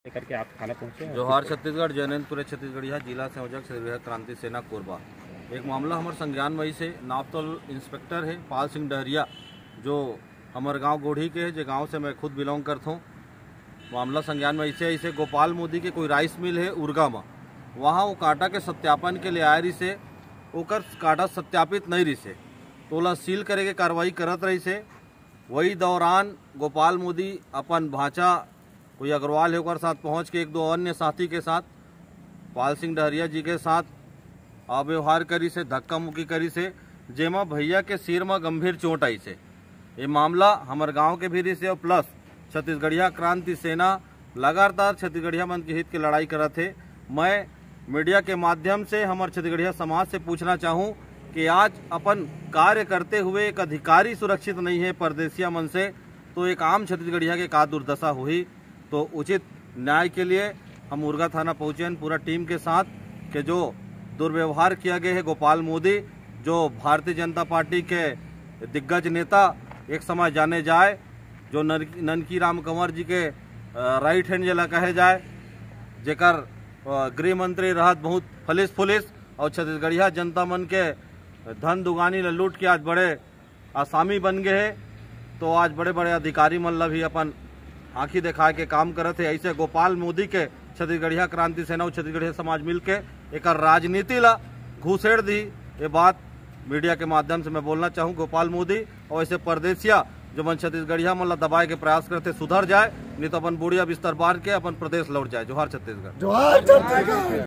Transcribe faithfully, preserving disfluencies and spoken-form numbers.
लेकर के आप थाना पहुंचे हैं? जोहार छत्तीसगढ़, जय हिंद पूरे छत्तीसगढ़िया, जिला संयोजक छत्तीसगढ़ क्रांति सेना कोरबा। एक मामला हमर संज्ञान में आइस हे, नापतौल इंस्पेक्टर हे पाल सिंह डहरिया, जो हमर गांव गोढ़ी के हे, जे गांव से मैं खुद बिलोंग करथों। मामला संज्ञान में आइस हे, गोपाल मोदी के कोई राइस मिल हे उरगा में, वहाँ वो काटा के सत्यापन के लिए आए रहिस हे, ओकर काटा सत्यापित नहीं रहिस हे, तो ओला सील करे के कार्रवाई करत रहिस हे। वही दौरान गोपाल मोदी अपन भांचा कोई अग्रवाल हे, ओकर साथ पहुंच के एक दो अन्य साथी के साथ पाल सिंह डहरिया जी के साथ अव्यवहार करिस हे, धक्का मुक्की करिस हे, जेमा भैया के सिर म गंभीर चोट आइस हे। ये मामला हमर गांव के भी रहिस हे और प्लस छत्तीसगढ़िया क्रांति सेना लगातार छत्तीसगढ़िया मन के हित के लड़ाई करत हे। मैं मीडिया के माध्यम से हमर छत्तीसगढ़िया समाज से पूछना चाहूँ कि आज अपन कार्य करते हुए एक अधिकारी सुरक्षित नहीं है परदेसिया मन से, तो एक आम छत्तीसगढ़िया के का दुर्दशा होही। तो उचित न्याय के लिए हम उरगा थाना पहुँचे हैं पूरा टीम के साथ, कि जो दुर्व्यवहार किया गया है गोपाल मोदी, जो भारतीय जनता पार्टी के दिग्गज नेता, एक समय जाने जाए, जो नन-, ननकी राम कंवर जी के, अ, राइट हैंड जेला कहे जाए, जेकर, अ, गृह मंत्री रहत बहुत फलिस फुलिस और छत्तीसगढ़िया जनता मन के धन दुगानी ल लूट के आज बड़े आसामी बन गए हे, तो आज बड़े-बड़े अधिकारी मन ल भी अपन आंखी दिखाए के काम करत हे। ऐसे गोपाल मोदी के छत्तीसगढ़िया क्रांति सेना और छत्तीसगढ़िया समाज मिलके एकर राजनीति ला घुसेड़ दी। ये बात मीडिया के माध्यम से मैं बोलना चाहूँ, गोपाल मोदी और ऐसे परदेसिया जो मन छत्तीसगढ़िया मन ला दबाए के प्रयास करते, सुधर जाए, नहीं तो अपन बुढ़िया बिस्तर बांध के अपन प्रदेश लौट जाए। जोहार छत्तीसगढ़। जोहार छत्तीसगढ़।